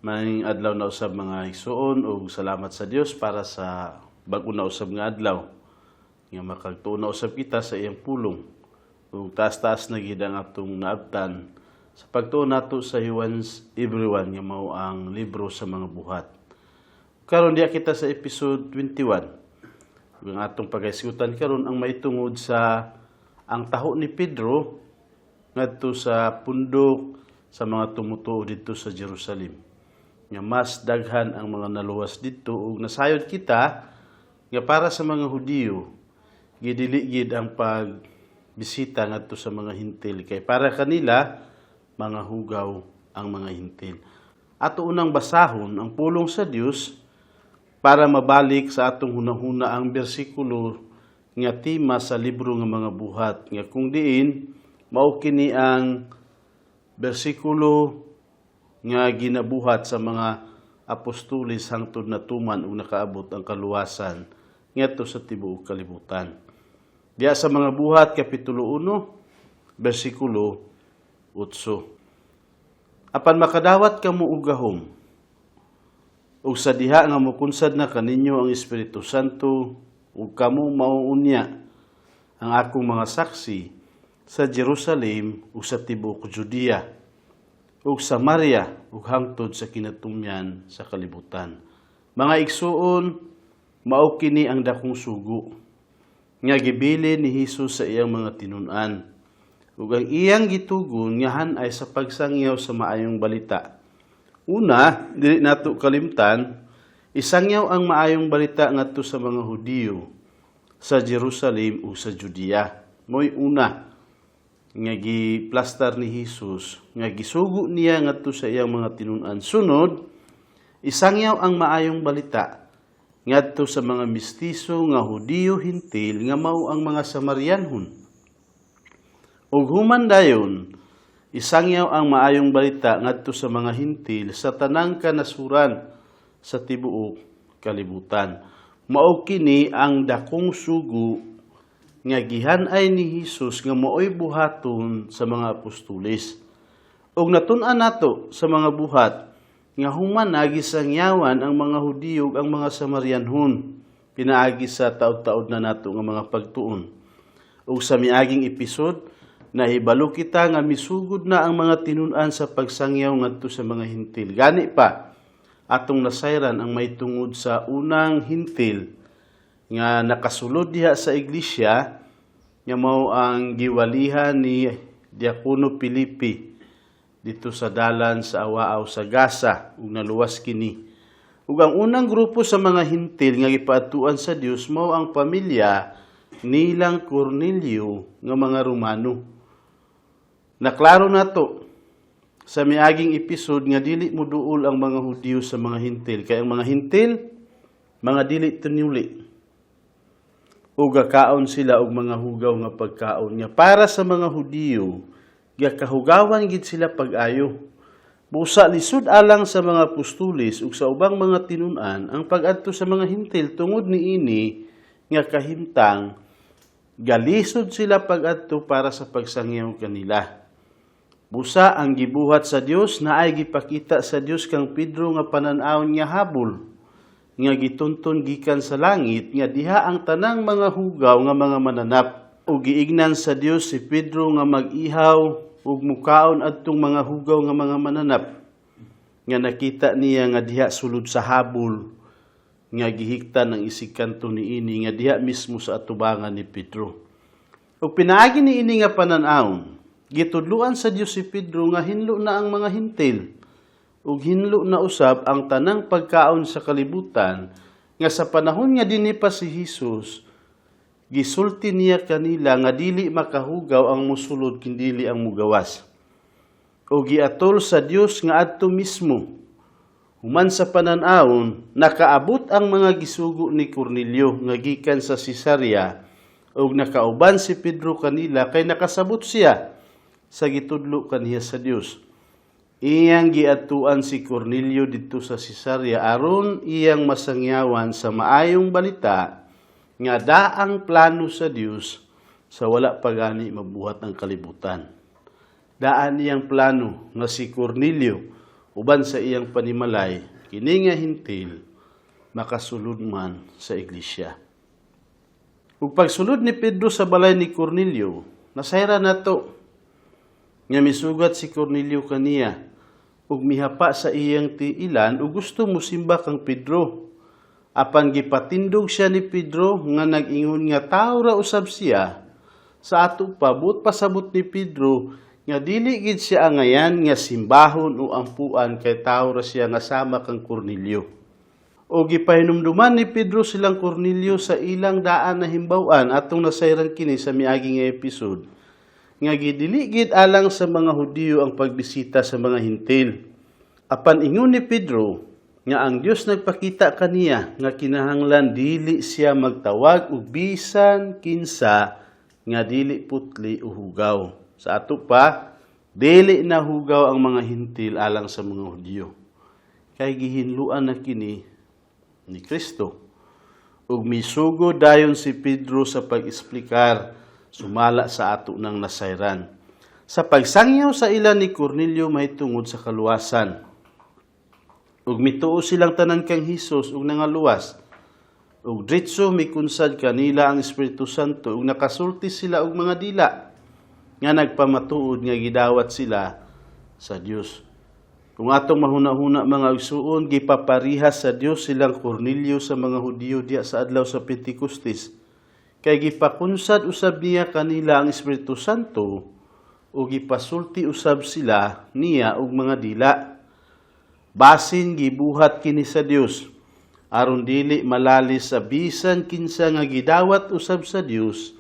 Maayong adlaw na usab, mga igsuon, ug salamat sa Dios para sa bag-o na usab nga adlaw nga makagtuo na usab kita sa iyang pulong. Ug taas-taas na gid ang atong naabtan sa pagtuo nato sa He Wants Everyone nga mao ang libro sa mga buhat. Karon diha kita sa episode 21. Ug ang atong paghisgutan karon ang maitungod sa ang taho ni Pedro ngadto sa pundok sa mga tumutuo didto sa Jerusalem nga mas daghan ang mga naluwas didto, ug nasayod kita nga para sa mga Hudiyo gidili gid ang pagbisita ngadto sa mga Hintil kay para kanila mga hugaw ang mga Hintil. Ato unang basahon ang pulong sa Dios para mabalik sa atong hunahuna ang bersikulo nga tema sa libro nga mga buhat, nga kung diin mao kini ang bersikulo nga ginabuhat sa mga apostoles hangtod natuman ug nakaabot ang kaluwasan ngadto sa tibuok kalibutan. Diya sa mga buhat kapitulo 1 bersikulo 8. "Apan makadawat kamo og gahom ug sa diha nga mokunsad na kaninyo ang Espiritu Santo, ug kamo mao unya ang akong mga saksi sa Jerusalem ug sa tibuok Judea ug Samaria ug hangtod sa kinatumyan sa kalibutan." Mga igsuon, mao kini ang dakong sugo nga gibilin ni Hesus sa iyang mga tinun-an. Ug ang iyang gitugon nga han-ay sa pagsangyaw sa maayong balita. Una, dili nato kalimtan, isangyaw ang maayong balita ngadto sa mga Hudiyo sa Jerusalem ug sa Judea. Mo'y una nga giplastar ni Hesus nga gisugo niya ngadto sa iyang mga tinun-an. Sunod, isangyaw ang maayong balita ngadto sa mga mistiso nga Hudiyo Hintil nga mao ang mga Samarianhon. Ug human dayon, isangyaw ang maayong balita ngadto sa mga Hintil sa tanang kanasuran sa tibuok kalibutan. Mao kini ang dakong sugo nga gihan-ay ni Hesus nga maoy buhaton sa mga apostoles. Ug natun-an nato sa mga buhat nga human na gisangyawan ang mga Hudiyo ug ang mga Samarianhon pinaagi sa taud-taud na nato nga mga pagtuon. Ug sa miaging episode, nahibalo kita nga misugod na ang mga tinun-an sa pagsangyaw ngadto sa mga Hintil. Gani pa atong nasayran ang may tungod sa unang Hintil nga nakasulod diha sa iglesia nga mao ang giwalihan ni Diakono Felipe didto sa dalan sa Awaaw sa Gaza ug naluwas kini. Ug ang unang grupo sa mga Hintil nga gipaadtuan sa Dios mao ang pamilya nilang Cornelio nga mga Romano. Naklaro nato sa miaging episode nga dili moduol ang mga Hudiyo sa mga Hintil kay ang mga Hintil mga dili tinuli ug gakaon sila og mga hugaw nga pagkaon nga para sa mga Hudiyo gakahugawan gid sila pag-ayo. Busa lisod alang sa mga apostoles ug sa ubang mga tinun-an ang pag-adto sa mga Hintil tungod niini nga kahimtang galisod sila pag-adto para sa pagsangyaw kanila. Busa ang gibuhat sa Dios, naay gipakita sa Dios kang Pedro nga panan-awon nga habol nga gitunton gikan sa langit nga diha ang tanang mga hugaw nga mga mananap, ug giingnan sa Dios si Pedro nga mag-ihaw ug mukaon adtong mga hugaw nga mga mananap nga nakita niya nga diha sulod sa habol nga gihiktan ang isig kanto niini nga diha mismo sa atubangan ni Pedro. Ug pinaagi niini nga panan-awon, gitudluan sa Dios si Pedro nga hinlo na ang mga Hintil ug hinlo na usab ang tanang pagkaon sa kalibutan nga sa panahon nga dinhi pa si Hesus, gisulti niya kanila nga dili makahugaw ang musulod kindili ang mugawas. O giatol sa Dios nga adto mismo human sa panan-awon nakaabot ang mga gisugo ni Cornelio nga gikan sa Cesarea ug nakauban si Pedro kanila kay nakasabot siya sa gitudlo kaniya sa Dios. Iyang giadtuan si Cornelio didto sa Cesarea aron iyang masangyawan sa maayong balita nga daang plano sa Dios sa wala pa gani mabuhat ang kalibutan. Daan niyang plano nga si Cornelio Uban sa iyang panimalay, kini nga Hentil makasulod man sa iglesia. Ug pagsulod ni Pedro sa balay ni Cornelio, nasayran nato nga misugat si Cornelio kaniya ug mihapa sa iyang tiilan ug gusto mosimba kang Pedro. Apan gipatindog siya ni Pedro nga nag-ingon nga tao ra usab siya. Sa ato pa, buot pasabot ni Pedro nga dili gid siya angayan nga simbahon o ampuan kay tao ra siya nga sama kang Cornelio. O gipahinumduman ni Pedro silang Cornelio sa ilang daan na himbaw-an, atong nasayran kini sa miagi nga episode, nga gidili gid alang sa mga Hudiyo ang pagbisita sa mga Hentil. Apan ingon ni Pedro nga ang Dios nagpakita kaniya nga kinahanglan dili siya magtawag og bisan kinsa nga dili putli o hugaw. Sa ato pa, dili na hugaw ang mga Hentil alang sa mga Hudiyo. Kay gihinluan na kini ni Kristo. Ug misugo dayon si Pedro sa pag-eksplikar sumala sa ato ng nasayran, sa pagsangyaw sa ila ni Cornelio mahitungod sa kaluwasan. Ug mituo silang tanan kang Hesus ug nangaluwas. Ug diretso mikunsad kanila ang Espiritu Santo ug nakasulti sila og mga dila nga nagpamatuod nga gidawat sila sa Dios. Kung atong mahuna-huna, mga igsuon, gipaparihas sa Dios silang Cornelio sa mga Hudiyo diya sa adlaw sa Pentecostes. Kay gipakunsad usab niya kanila ang Espiritu Santo o gipasulti usab sila niya og mga dila. Basin gibuhat kini sa Dios aron dili malalis sa bisan kinsa nga gidawat usab sa Dios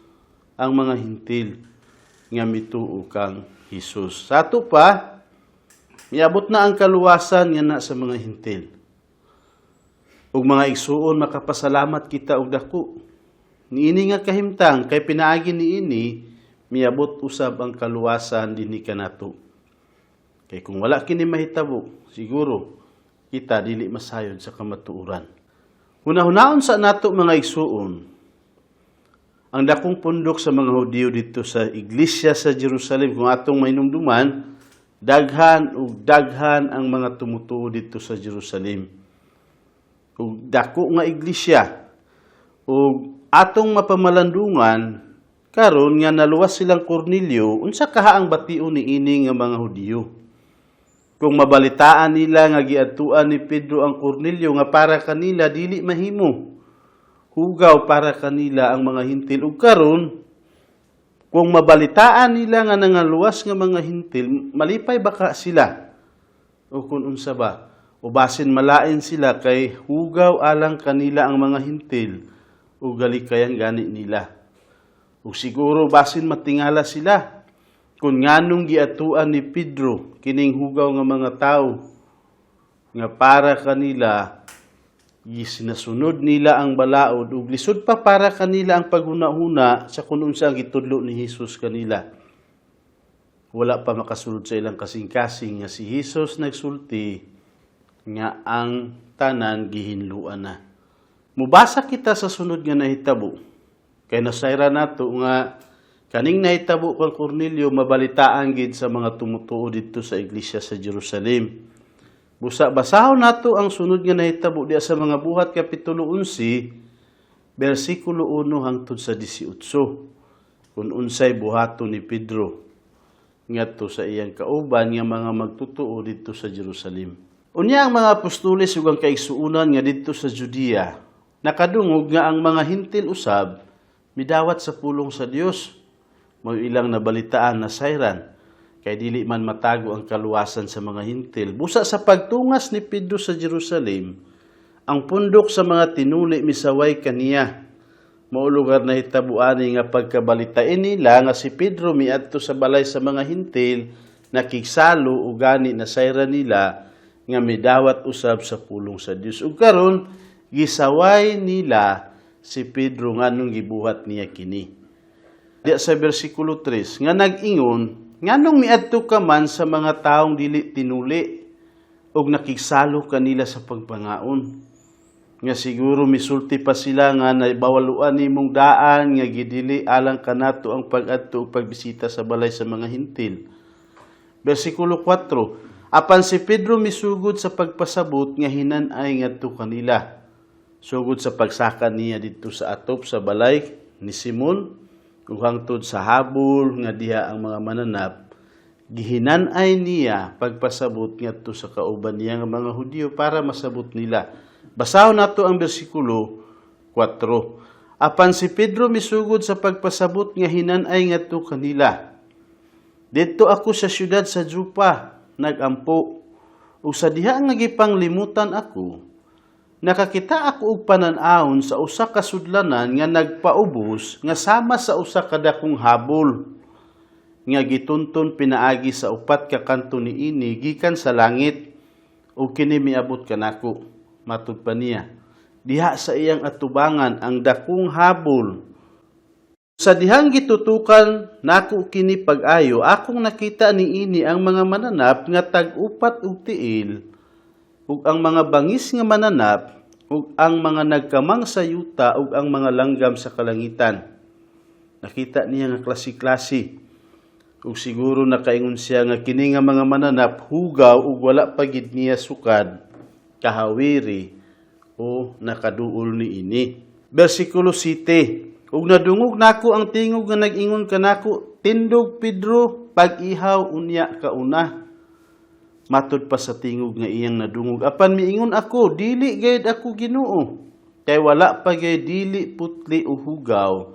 ang mga Hentil nga mituo kang Hesus. Sa ato pa, miabot na ang kaluwasan nga na sa mga Hentil. Ug mga igsuon, makapasalamat kita og dako niini nga kahimtang kay pinaagi niini miabot usab ang kaluwasan dinhi kanato. Kay kung wala kini mahitabo, siguro kita dili masayod sa kamatuoran. Hunahunaon sa nato, mga igsuon, ang dakong pundok sa mga Hudiyo dito sa iglesia sa Jerusalem. Kung atong mainumduman, daghan ug daghan ang mga tumutuo dito sa Jerusalem. Ug dako nga iglesia. Ug atong mapamalandungan karon nga naluwas silang Cornelio, unsa kaha ang bation niini nga mga Hudiyo? Kung mabalitaan nila nga giadtuan ni Pedro ang Cornelio nga para kanila dili mahimo, hugaw para kanila ang mga Hentil. Ug karon kung mabalitaan nila nga nangaluwas nga mga Hentil, malipay ba ka sila o kung unsa ba? O basin malain sila kay hugaw alang kanila ang mga Hentil o galikayan gani nila. O siguro basin matingala sila kung nganong giatuan ni Pedro kining hugaw nga mga tao nga para kanila gisinasunod nila ang balaod ug lisod pa para kanila ang paghuna-huna sa kung unsa ang gitudlo ni Hesus kanila. Wala pa makasulod sa ilang kasing-kasing nga si Hesus nagsulti nga ang tanan gihinluan na. Mubasa kita sa sunod nga nahitabo. Kay nasayra nato nga kaning nahitabo kang Cornelio mabalitaan gid sa mga tumutuo didto sa iglesia sa Jerusalem. Busa basahon nato ang sunod nga nahitabo diya sa Mga Buhat kapitulo 11 bersikulo 1 hangtod sa 18, kung unsay buhaton ni Pedro ngadto sa iyang kauban nga mga magtutuo didto sa Jerusalem. Unya ang mga apostoles ug ang kaigsuonan nga didto sa Judea nakadungog nga ang mga Hentil usab midawat sa pulong sa Dios. Mao ilang nabalitaan na sayran kay dili man matago ang kaluwasan sa mga Hentil. Busa sa pagtungas ni Pedro sa Jerusalem, ang pundok sa mga tinuli misaway kaniya. Mao lugar nahitabo ani nga pagkabalitain nila nga si Pedro miadto sa balay sa mga Hentil, nakigsalo o gani nasayran nila nga midawat usab sa pulong sa Dios. Ug karon gisaway nila si Pedro nganong gibuhat niya kini. Diya sa bersikulo 3 nga nag-ingon, "Nganong miadto ka man sa mga taong dili tinuli ug nakigsalo kanila sa pagpangaon?" Nga siguro misulti pa sila nga nabawaluan nimong daan nga gidili alang kanato ang pag-adto ug pagbisita sa balay sa mga Hentil. Bersikulo 4, Apan si Pedro misugod sa pagpasabot nga hinan-ay ngadto kanila. Sugod sa pagsaka niya didto sa atop sa balay ni Simon ug hangtod sa habol nga diha ang mga mananap, gihinan-ay niya pagpasabot ngadto sa kauban niya nga mga Hudiyo para masabot nila. Basahon nato ang bersikulo 4. Apan si Pedro misugod sa pagpasabot nga hinan-ay ngadto kanila. Didto ako sa syudad sa Jopa, nagampo. Ug sa diha nga gipanglimutan ako, nakakita ako og panan-awon sa usa ka sudlanan nga nagpaubos nga sama sa usa ka dakong habol nga gitunton pinaagi sa upat ka kanto niini gikan sa langit, ug kini miabot kanako. Matud pa niya, diha sa iyang atubangan ang dakong habol, sa dihang gitutukan nako kini pag-ayo, akong nakita niini ang mga mananap nga tag-upat og tiil, ug ang mga bangis nga mananap, ug ang mga nagkamang sa yuta, ug ang mga langgam sa kalangitan. Nakita niya nga klase-klase. Ug siguro nakaingon siya nga kini nga mga mananap hugaw ug wala pa gid niya sukad kahawiri o nakaduol niini. Versikulo 7. Ug nadungog nako ang tingog nga nag-ingon kanako, "Tindog, Pedro, pag-ihaw unya kauna." Matud pa sa tingog nga iyang nadungog, apan miingon ako, "Dili gayud ako, Ginoo. Kay wala pa gayud dili putli o hugaw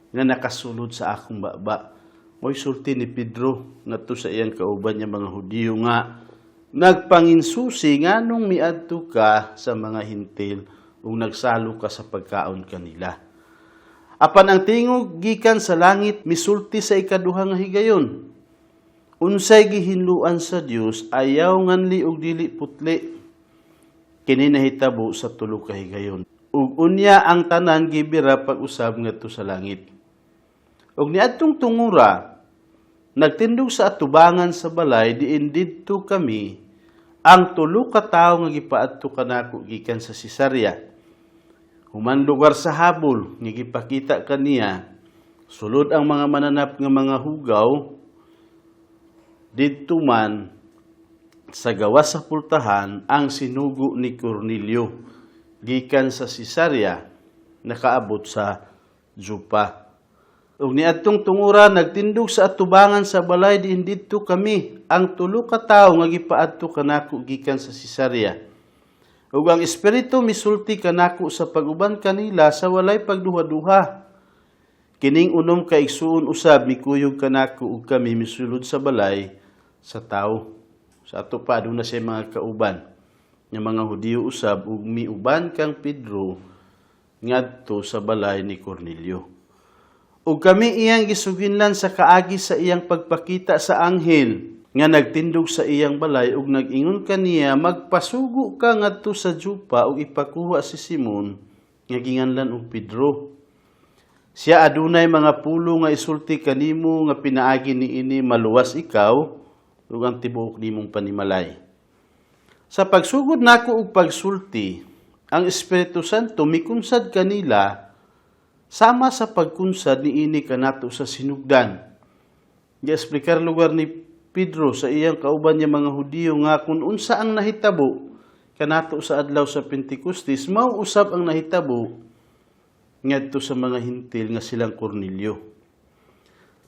nga nakasulod sa akong baba." Mo'y sulti ni Pedro ngadto sa iyang kauban niya mga Hudiyo nga nagpanginsusi nganong miadto ka sa mga Hintil ug nagsalo ka sa pagkaon kanila. Apan ang tingog gikan sa langit misulti sa ikaduha nga higayon, "Unsay gihinluan sa Dios, ayaw nganli og dili putli." Kini nahitabo sa tulo ka higayon. Ug unya ang tanan gibira pag-usab ngadto sa langit. Ug niadtong tungura, nagtindog sa atubangan sa balay diin didto kami ang tulo ka tawo nga gipaadto kanako gikan sa Cesarea. Human lugar sa habol nga gipakita kaniya, sulod ang mga mananap nga mga hugaw, didto man sa gawas sa pultahan ang sinugo ni Cornelio gikan sa Cesarea nakaabot sa Jopa. Ug niadtong tungura, nagtindog sa atubangan sa balay diin didto kami ang tulo ka tawo nga gipaadto kanako gikan sa Cesarea. Ug ang Espiritu misulti kanako sa pag-uban kanila sa walay pagduha-duha. Kining 6 ka igsuon usab mikuyog kanako ug kami misulod sa balay sa tawo. Sa ato pa, aduna siya mga kauban nga mga Hudiyo usab ug miuban kang Pedro ngadto sa balay ni Cornelio. Ug kami iyang gisuginlan sa kaagi sa iyang pagpakita sa anghel nga nagtindog sa iyang balay ug nag-ingon kaniya, "Magpasugo ka ngadto sa Jopa ug ipakuha si Simon nga ginganlan og Pedro. Siya adunay mga pulong nga isulti kanimo nga pinaagi niini maluwas ikaw ug ang tibuok nimong panimalay." Sa pagsugod nako og pagsulti, ang Espiritu Santo mikunsad kanila sama sa pagkunsad niini kanato sa sinugdan. Gi-eksplikar lugar ni Pedro sa iyang kauban niya mga Hudiyo nga kung unsa ang nahitabo kanato sa adlaw sa Pentecostes, mao usab ang nahitabo ngadto sa mga Hintil nga silang Cornelio.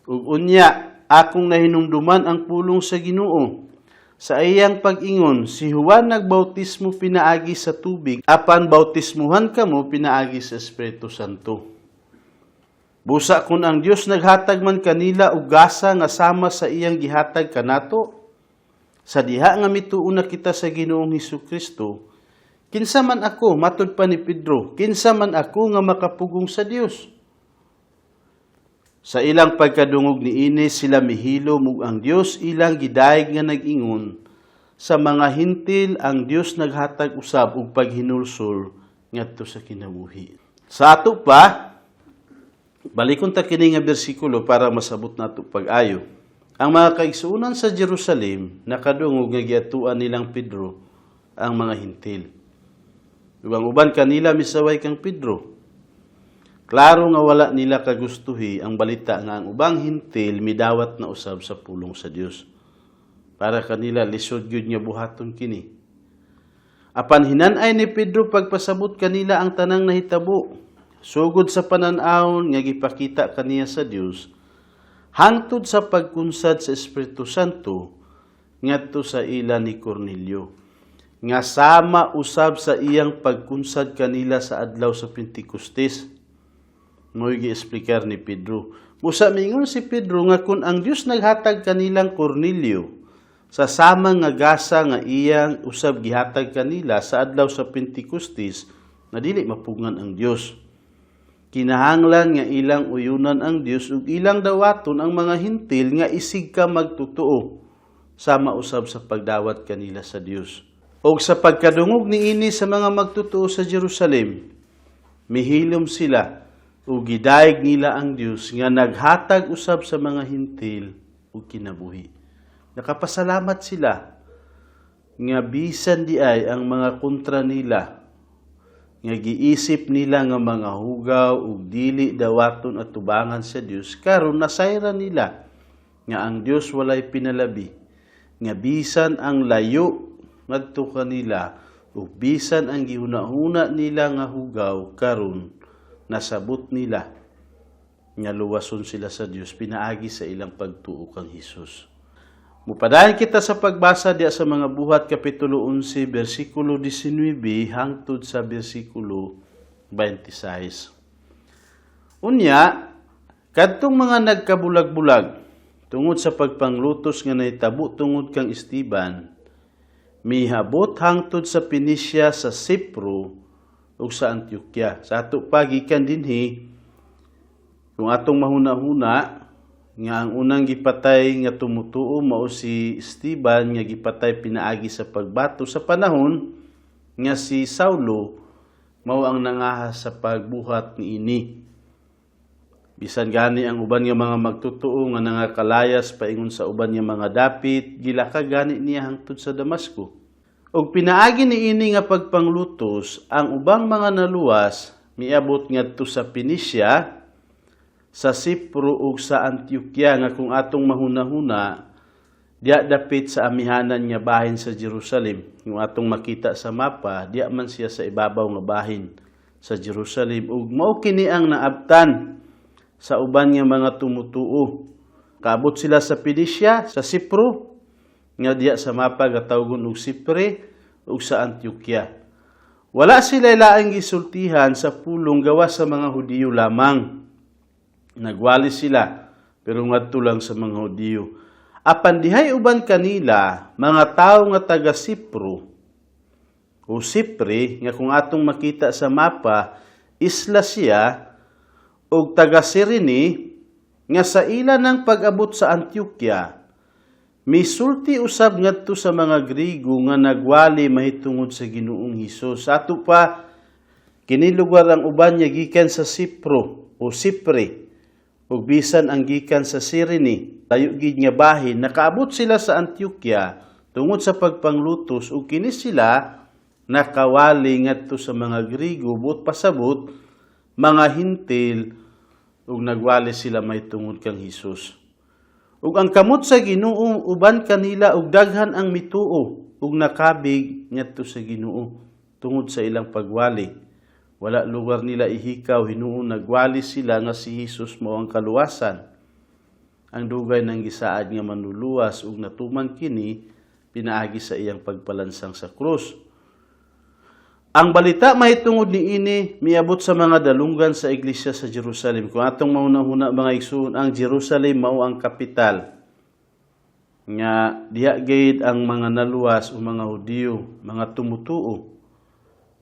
Ug unya akong nahinumduman ang pulong sa Ginoo sa iyang pag-ingon, "Si Juan nagbautismo pinaagi sa tubig, apan bautismuhan kamo pinaagi sa Espiritu Santo." Busa kung ang Dios naghatag man kanila og gasa nga sama sa iyang gihatag kanato sa diha nga mituo na kita sa Ginoong Hesus Kristo, kinsa man ako, matud pa ni Pedro, kinsa man ako nga makapugong sa Dios? Sa ilang pagkadungog niini, sila mihilom ug ang Dios ilang gidayeg nga nag-ingon, "Sa mga Hintil ang Dios naghatag usab og paghinulsol ngadto sa kinabuhi." Sa ato pa, balikon ta kini nga bersikulo para masabot nato pag-ayo. Ang mga kaigsuonan sa Jerusalem nakadungog nga giatuan nilang Pedro ang mga Hintil. Ug ang uban kanila misaway kang Pedro. Klaro nga wala nila kagustuhi ang balita nga ang ubang Hintil midawat na usab sa pulong sa Dios. Para kanila, lisod gyud nga buhaton kini. Apan hinan-ay ni Pedro pagpasabot kanila ang tanang nahitabo, sugod sa panan-awon nga gipakita kaniya sa Dios hangtod sa pagkunsad sa Espiritu Santo ngadto sa ila ni Cornelio, nga sama usab sa iyang pagkunsad kanila sa adlaw sa Pentecostes. Mo'y giesplikar ni Pedro. Busa mingon si Pedro nga kung ang Dios naghatag kanilang Cornelio sa sama nga gasa nga iyang usab gihatag kanila sa adlaw sa Pentecostes, na dili mapugngan ang Dios. Kinahanglan nga ilang uyunan ang Dios ug ilang dawaton ang mga Hentil nga isig ka magtotoo, sama usab sa pagdawat kanila sa Dios. Og sa pagkadungog niini sa mga magtotoo sa Jerusalem, mihilom sila ug gidayeg nila ang Dios nga naghatag usab sa mga Hentil og kinabuhi. Nakapasalamat sila nga bisan di ay ang mga kontra nila nga giisip nila nga mga hugaw ug dili dawaton at tubangan sa Dios, karon nasayran nila nga ang Dios walay pinalabi, nga bisan ang layo ngadto kanila ug bisan ang gihuna-huna nila nga hugaw, karon nasabot nila nga luwason sila sa Dios pinaagi sa ilang pagtuo kang Hesus. Mupadayon kita sa pagbasa diya sa Mga Buhat kapitulo 11 bersikulo 19 hangtod sa bersikulo 26. Unya, kadtong mga nagkabulag-bulag tungod sa pagpanglutos nga nahitabo tungod kang Esteban, mihabot hangtod sa Penicia, sa Cipro ug sa Antioquia. Sa ato pa gikan dinhi, kung atong mahuna-huna nga ang unang gipatay nga tumutuo mao si Esteban nga gipatay pinaagi sa pagbato sa panahon nga si Saulo mao ang nangahas sa pagbuhat niini. Bisan gani ang uban nga mga magtotoo nga nangakalayas paingon sa uban nga mga dapit, gilaka gani niya hangtod sa Damasco. Og pinaagi niini nga pagpanglutos, ang ubang mga naluwas miabot ngadto sa Penicia, sa Cipro ug sa Antioquia, nga kung atong mahuna-huna, diya dapit sa amihanan nga bahin sa Jerusalem. Kung atong makita sa mapa, diya man siya sa ibabaw nga bahin sa Jerusalem, ug mao kini ang naabtan sa uban nga mga tumutuo. Kaabot sila sa Penicia, sa Cipro, nga diya sa mapa gatawgon og Sipre, ug sa Antioquia. Wala sila laing gisultihan sa pulong gawas sa mga Hudiyo lamang. Nagwali sila, pero ngadto lang sa mga Hudiyo. Apan dihay uban kanila mga tawo nga taga Cipro o Sipre, nga kung atong makita sa mapa, isla siya, og taga Sirene, nga sa ila ng pag-abot sa Antioquia, misulti usab ngadto sa mga Griego nga nagwali mahitungod sa Ginoong Hesus. Ato pa kini lugar, ang uban niya gikan sa Cipro o Sipre ug bisan ang gikan sa Sirene, layo gid nga bahin, nakaabot sila sa Antioquia tungod sa pagpanglutos, ug kini sila nakawali ngadto sa mga Griego, buot pasabot mga Hentil, ug nagwali sila mahitungod kang Hesus. Ug ang kamot sa Ginoo uban kanila, ug daghan ang mituo ug nakabig ngadto sa Ginoo tungod sa ilang pagwali. Wala lugar nila ihikaw, hinuon nagwali sila nga si Hesus mao ang kaluwasan, ang dugay nang gisaad nga manluluwas, ug natuman kini pinaagi sa iyang pagpalansang sa krus. Ang balita mahitungod niini miabot sa mga dalunggan sa iglesia sa Jerusalem. Kung atong mahuna-huna, mga igsoon, ang Jerusalem mao ang kapital nga diha gayud ang mga naluwas o mga Hudiyo, mga tumutuo.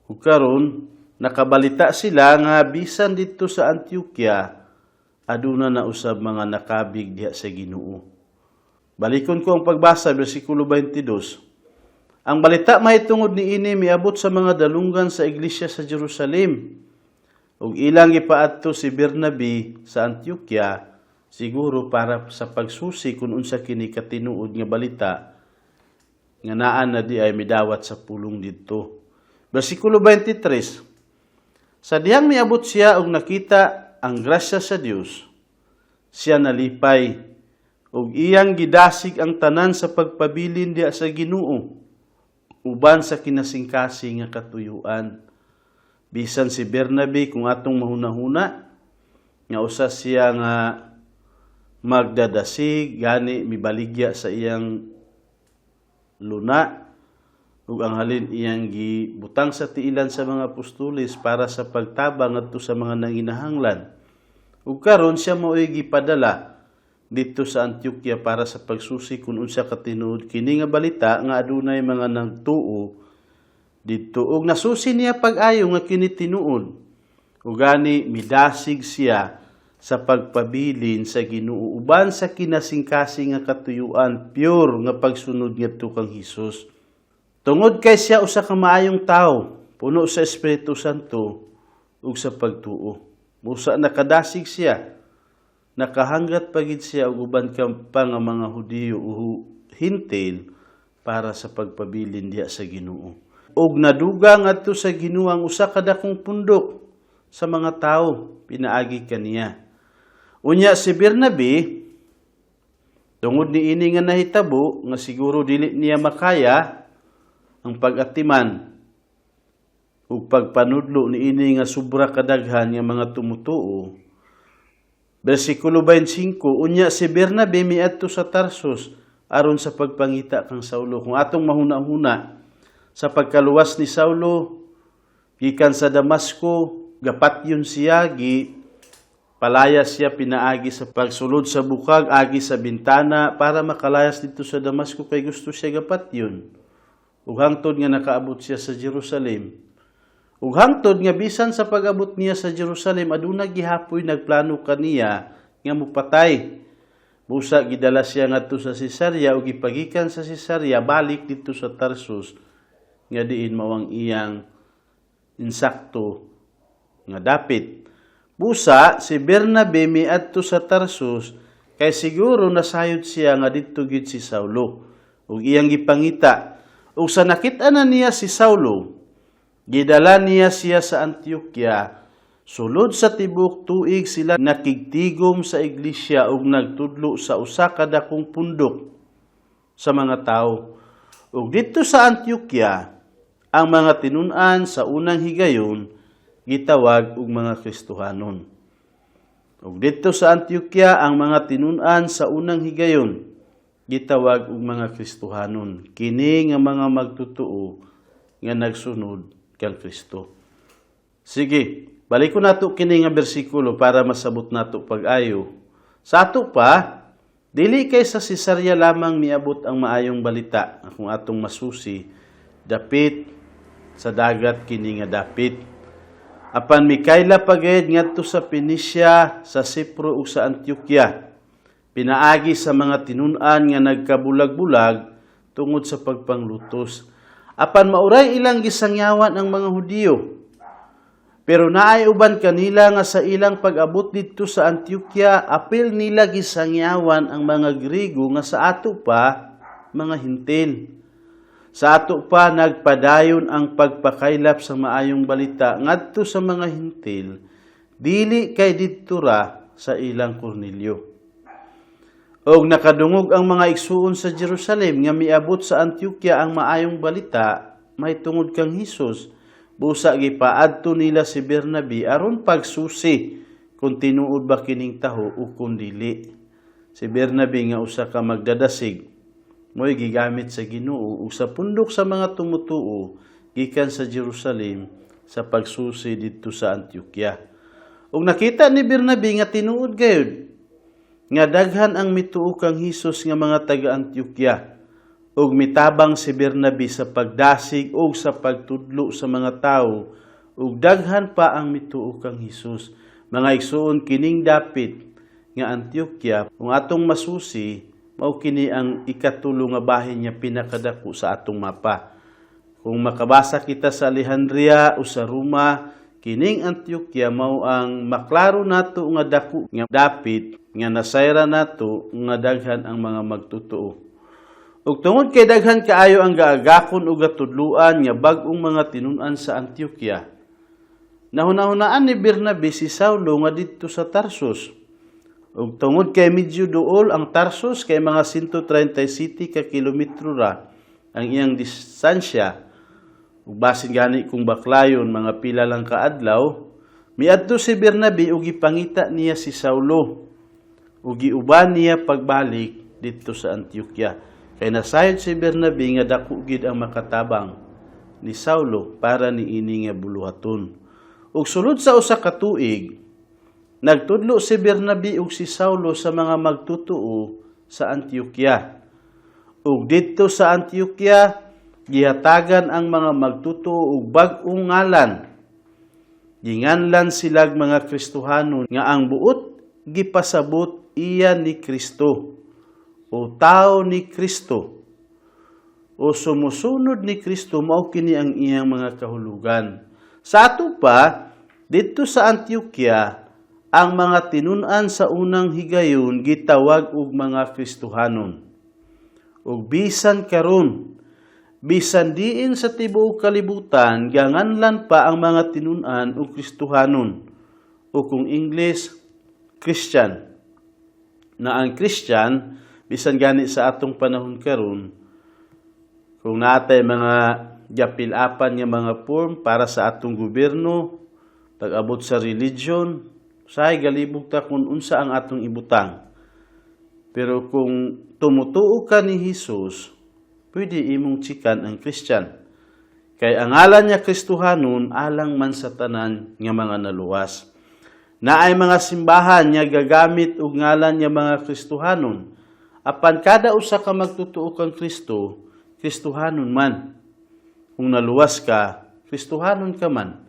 Ug karon nakabalita sila nga bisan didto sa Antioquia aduna na usab mga nakabig diha sa Ginoo. Balikon ko ang pagbasa, bersikulo 22. Ang balita mahitungod niini miabot sa mga dalunggan sa iglesia sa Jerusalem. Ug ilang gipaadto si Bernabe sa Antioquia, siguro para sa pagsusi kung unsa kini katinuod nga balita nga naa na di ay midawat sa pulong didto. Bersikulo 23. Sa dihang miabot siya ug nakita ang grasya sa Dios, siya nalipay Ug iyang gidasig ang tanan sa pagpabilin diha sa Ginoo uban sa kinasingkasing nga katuyuan. Bisan si Bernabe, kung atong mahunahuna nga usa siya nga magdadasig, gani mibaligya sa iyang luna ug ang halin iyang gibutang sa tiilan sa mga apostoles para sa pagtabang ngadto sa mga nanginahanglan. Ug karon siya mao'y gipadala didto sa Antioquia para sa pagsusi kung unsa ka tinuod kini nga balita nga adunay mga nagtuo didto. Ug nasusi niya pag-ayo nga kini tinuod, ug gani midasig siya sa pagpabilin sa Ginoo uban sa kinasingkasing nga katuyuan, pure nga pagsunod ngadto kang Hesus, tungod kay siya usa ka maayong tawo, puno sa Espiritu Santo ug sa pagtuo. Busa nakadasig siya, nakahanggat pa gid siya og uban ka pa nga mga Hudiyo o Hentil para sa pagpabilin diha sa Ginoo. Og nadugang ngadto sa Ginoo ang usa ka dakong pundok sa mga tawo pinaagi kaniya. Unya si Bernabe, tungod ni ini nga nahitabo nga siguro dili niya makaya ang pag-atiman ug pagpanudlo ni ini nga sobra kadaghan nga mga tumutuo. Versikulo 25, unya si Bernabe miadto sa Tarsus aron sa pagpangita kang Saulo. Kung atong mahuna-huna, sa pagkaluwas ni Saulo gikan sa Damasco, gapatyon siya, gi palayas siya pinaagi sa pagsulod sa bukag, agi sa bintana para makalayas didto sa Damasco kay gusto siya gapatyon. Ug hangtod nga nakaabot siya sa Jerusalem. Ug hangtod nga bisan sa pag-abot niya sa Jerusalem, aduna gihapoy nagplano kaniya nga mupatay. Busa gidala siya ngadto sa Cesarea ug gipagikan sa Cesarea balik didto sa Tarsus nga diin mao ang iyang insakto nga dapit. Busa si Bernabe miadto sa Tarsus kay siguro nasayod siya nga didto gid si Saulo ug iyang gipangita. Ug sa nakit-an na niya si Saulo, gidala niya siya sa Antioquia. Sulod sa tibuok tuig sila nakigtigom sa iglesia ug nagtudlo sa usa ka dakong pundok sa mga tawo. Ug didto sa Antioquia, ang mga tinun-an sa unang higayon gitawag og mga Kristohanon. Ug didto sa Antioquia, ang mga tinun-an sa unang higayon gitawag og mga Kristohanon. Kini nga mga magtutuo nga nagsunod kang Kristo. Sige, balik ko nato kini nga bersikulo para masabot nato pag-ayo. Sa ato pa, dili kay sa Cesarea lamang miabot ang maayong balita. Kung atong masusi, dapit sa dagat kini nga dapit. Apan mikayla pagayad ngadto sa Phoenicia, sa Cipro ug sa Antioquia. Pinaagi sa mga tinun-an nga nagkabulag-bulag tungod sa pagpanglutos. Apan mauray ilang gisangyawan ang mga Hudiyo. Pero naay uban kanila nga sa ilang pag-abot didto sa Antioquia, apil nila gisangyawan ang mga Griego nga sa ato pa mga Hentil. Sa ato pa nagpadayon ang pagpakaylap sa maayong balita ngadto sa mga Hentil, dili kay didto ra sa ilang Cornelio. Og nakadungog ang mga igsuon sa Jerusalem nga miabot sa Antioquia ang maayong balita mahitungod kang Hesus. Busa gipaadto nila si Bernabe aron pagsusi kung tinuod ba kining taho o kung dili. Si Bernabe nga usa ka magdadasig mo'y gigamit sa Ginoo ug sa pundok sa mga tumutuo gikan sa Jerusalem sa pagsusi didto sa Antioquia. Ug nakita ni Bernabe nga tinuod gayud nga daghan ang mituo kang Hesus nga mga taga Antioquia, ug mitabang si Bernabe sa pagdasig ug sa pagtudlo sa mga tawo, ug daghan pa ang mituo kang Hesus. Mga igsuon, kining dapit nga Antioquia, kung atong masusi, mao kini ang ikatulo nga bahin nga pinakadako sa atong mapa. Kung makabasa kita sa Alejandria o sa Roma, kining Antioquia mao ang maklaro nato nga dako nga dapit nga nasayra nato nga daghan ang mga magtotoo. Ug tungod kay daghan kaayo ang gaagakon ug gatudluan nga bag-ong mga tinun-an sa Antioquia, nahunahunaan ni Bernabe si Saulo nga didto sa Tarsus. Ug tungod kay medyo duol ang Tarsus, kay mga 137 ka kilometro ra ang iyang distansya, ug basin gani kung baklayon mga pila lang ka adlaw, miadto si Bernabe ug gipangita niya si Saulo ug giuban niya pagbalik didto sa Antioquia. Kay nasayod si Bernabe nga dako gid ang makatabang ni Saulo para niini nga buluhaton. Ug sulod sa 1 ka tuig, nagtudlo si Bernabe ug si Saulo sa mga magtutuo sa Antioquia. Ug didto sa Antioquia, gihatagan ang mga magtutuo og bag-ong ngalan. Ginganlan silag mga Kristohanon, nga ang buot gipasabot iya ni Kristo o tao ni Kristo o sumusunod ni Kristo. Mao kini ang iyang mga kahulugan. Sa ato pa, didto sa Antioquia, ang mga tinun-an sa unang higayon gitawag og mga Kristohanon. Ug bisan karon, bisan diin sa tibuok kalibutan, ganganlan pa ang mga tinun-an og Kristohanon o kung English, Christian. Na ang Christian, bisan gani sa atong panahon karon, kung natay mga gapilapan nga mga form para sa atong gobyerno, pag-abot sa religion, say galibog ta kung unsa ang atong ibutang. Pero kung tumutuo ka ni Hesus, pwede imong chikan ang Christian. Kay ang ngalan niya Kristohanon alang man sa tanan nga mga naluwas. Naay mga simbahan nga gagamit og ngalan nga mga Kristohanon. Apan kada usa ka magtutuo kang Kristo, Kristohanon man. Kung naluwas ka, Kristohanon ka man.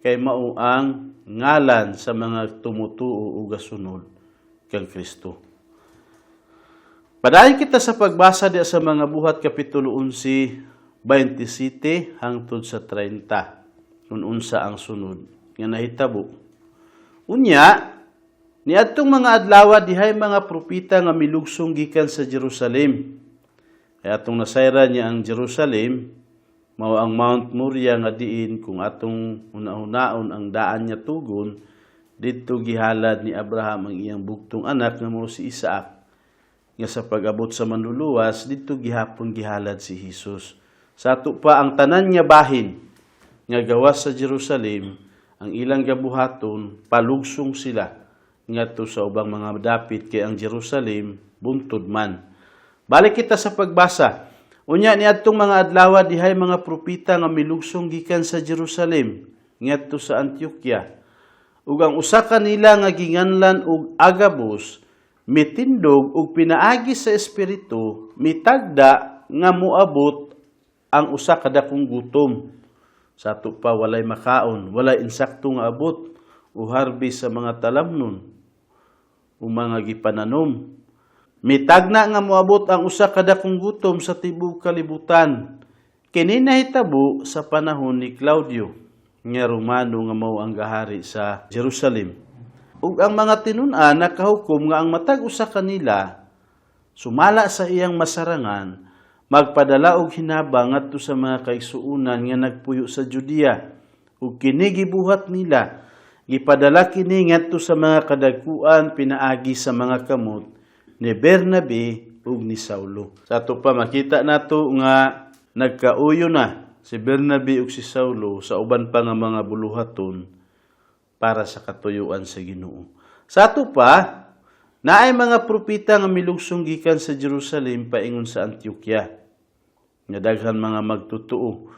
Kay mao ang ngalan sa mga tumutuo ug gasunod kang Kristo. Padayon kita sa pagbasa di sa Mga Buhat Kapitulo 11, 27 hangtod sa 30, kung unsa ang sunod nga nahitabo. Unya, niadtong mga adlaw, dihay mga propeta nga milugsong gikan sa Jerusalem. Kaya atong nasayran niya ang Jerusalem, mao ang Mount Moria, nga diin kung atong una-unaon ang daan niya tugon, didto gihalad ni Abraham ang iyang bugtong anak nga mao si Isaac, nga sa pag-abot sa Manluluwas, didto gihapon gihalad si Hesus. Sa ato pa, ang tanan nga bahin nga gawas sa Jerusalem, ang ilang gabuhaton, palugsong sila ngadto sa ubang mga dapit, kay ang Jerusalem buntod man. Balik kita sa pagbasa. Unya, niadtong mga adlaw, dihay mga propeta nga milugsong gikan sa Jerusalem ngadto sa Antioquia. Ug ang usa kanila nga ginganlan og Agabus mitindog og pinaagi sa Espiritu mitagda nga moabot ang usa ka dakong gutom. Sa ato pa, walay makaon, walay insakto nga abot o harvest sa mga talamnon o mga gipananom. Mitagna nga moabot ang usa ka dakong gutom sa tibuok kalibutan. Kini nahitabo sa panahon ni Claudio nga Romano nga mao ang gahari sa Jerusalem. Ug ang mga tinun-an nakahukom nga ang matag usa kanila, sumala sa iyang masarangan, magpadala og hinabang ngadto sa mga kaigsuonan nga nagpuyo sa Judea. Ug kini gibuhat nila, gipadala kini ngadto sa mga kadagkuan pinaagi sa mga kamot ni Bernabe ug ni Saulo. Sa ato pa, makita nato nga nagkauyo na si Bernabe ug si Saulo sa uban pa nga mga buluhaton para sa katuyuan sa Ginoo. Sa ato pa, naay mga propeta nga milugsong gikan sa Jerusalem paingon sa Antioquia nga daghan mga magtutuo.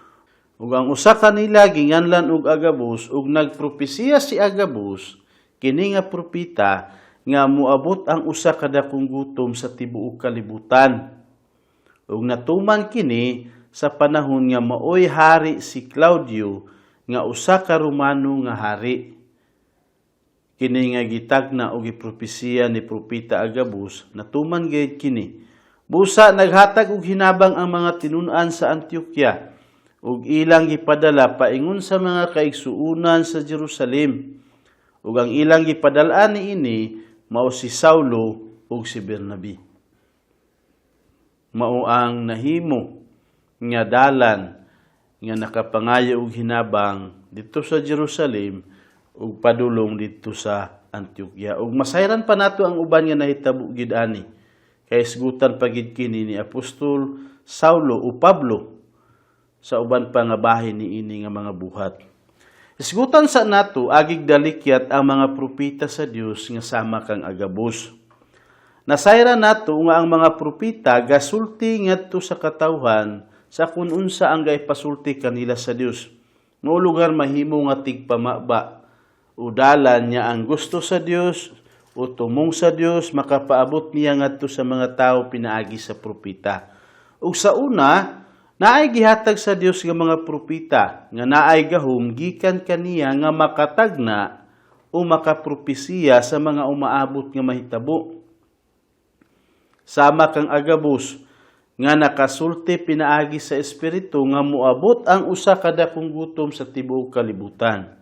Ug ang usa kanila ginganlan og Agabus, ug nagpropesiya si Agabus, kini nga propeta, nga moabot ang usa ka dakong gutom sa tibuok kalibutan. Ug natuman kini sa panahon nga maoy hari si Claudio nga usa ka Romano nga hari. Kini nga gitagna o gipropesiya ni propeta Agabus, natuman gayud kini. Busa naghatag og hinabang ang mga tinun-an sa Antioquia ug ilang gipadala paingon sa mga kaigsuonan sa Jerusalem. Ug ang ilang gipadal-an niini mao si Saulo ug si Bernabe. Mao ang nahimo nga dalan nga nakapangayo og hinabang didto sa Jerusalem ug padulong didto sa Antioquia. Ug masayran pa nato ang uban nga nahitabo gid ani. Kay isgutan pa gid kini ni Apostol Saulo o Pablo sa uban pa nga bahin niini nga mga buhat. Isgutan sa nato agig dalikyat ang mga propeta sa Dios nga sama kang Agabus. Nasayran nato nga ang mga propeta gasulti ngadto sa katawhan sa kun unsa ang gaipasulti kanila sa Dios. Nga lugar mahimo nga tigpamaba o dalan niya ang gusto sa Dios o tumong sa Dios makapaabot niya ngadto sa mga tao pinaagi sa propeta. Ug sa una, naay gihatag sa Dios nga mga propeta nga naay gahom gikan kaniya nga makatagna o makapropesiya sa mga umaabot nga mahitabo. Sama kang Agabus nga nakasulti pinaagi sa Espiritu nga moabot ang usa ka dakong gutom sa tibuok kalibutan.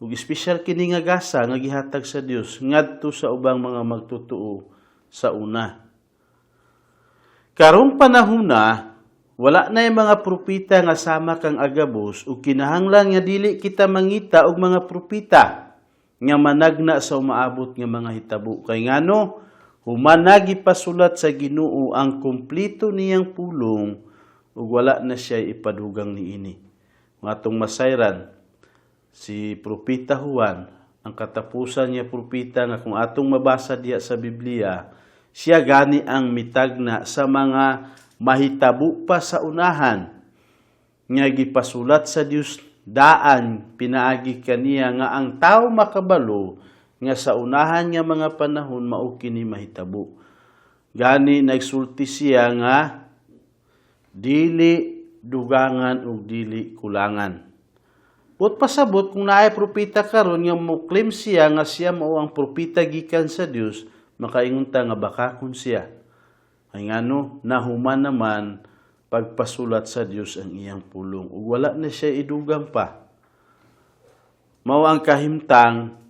Ug espesyal kini nga gasa nga gihatag sa Dios ngadto sa ubang mga magtotoo sa una. Karong panahona, wala na yung mga propeta nga sama kang Agabus ug kinahanglan nga dili kita mangita og mga propeta nga managna sa umaabot nga mga hitabo. Kay ngano, human na gipasulat sa Ginoo ang kumpleto niyang pulong ug wala na siya ipadugang niini. Nga atong masayran si Propeta Juan, ang katapusan niya propeta nga kung atong mabasa diya sa Biblia, siya gani ang mitagna sa mga mahitabo pa sa unahan nga gipasulat sa Dios daan pinaagi kaniya nga ang tao makabalo nga sa unahan nga mga panahon mao kini mahitabo. Gani nagsulti siya nga dili dugangan ug dili kulangan. Buot pasabot, kung naay propeta karon nga mo-claim siya nga siya mao ang propeta gikan sa Dios, makaingon ta nga bakakon siya. Ay ngano, nahuman naman pagpasulat sa Dios ang iyang pulong ug wala na siya idugang pa. Mao ang kahimtang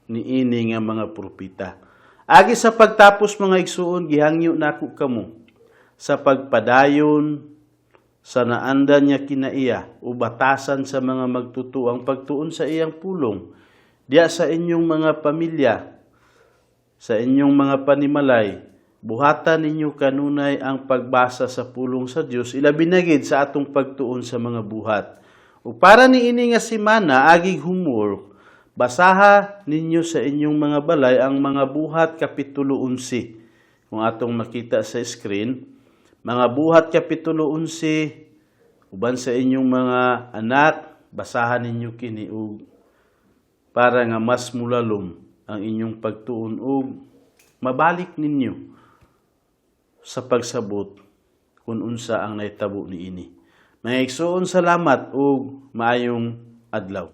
niini nga mga propeta. Agi sa pagtapos, mga igsuon, gihangyo nako kamo sa pagpadayon sa naandan niya kinaiya o batasan sa mga magtotoo ang pagtuon sa iyang pulong diya sa inyong mga pamilya, sa inyong mga panimalay. Buhatan ninyo kanunay ang pagbasa sa pulong sa Dios, ilabi na gid sa atong pagtuon sa mga buhat. O para niini nga semana, agig homework, basaha ninyo sa inyong mga balay ang Mga Buhat Kapitulo 11. Kung atong makita sa screen, Mga Buhat Kapitulo 11, uban sa inyong mga anak, basahan ninyo kini ug para nga mas mulalom ang inyong pagtuon ug mabalik ninyo sa pagsabot kung unsa ang nahitabo niini. Mga igsoon, salamat ug maayong adlaw.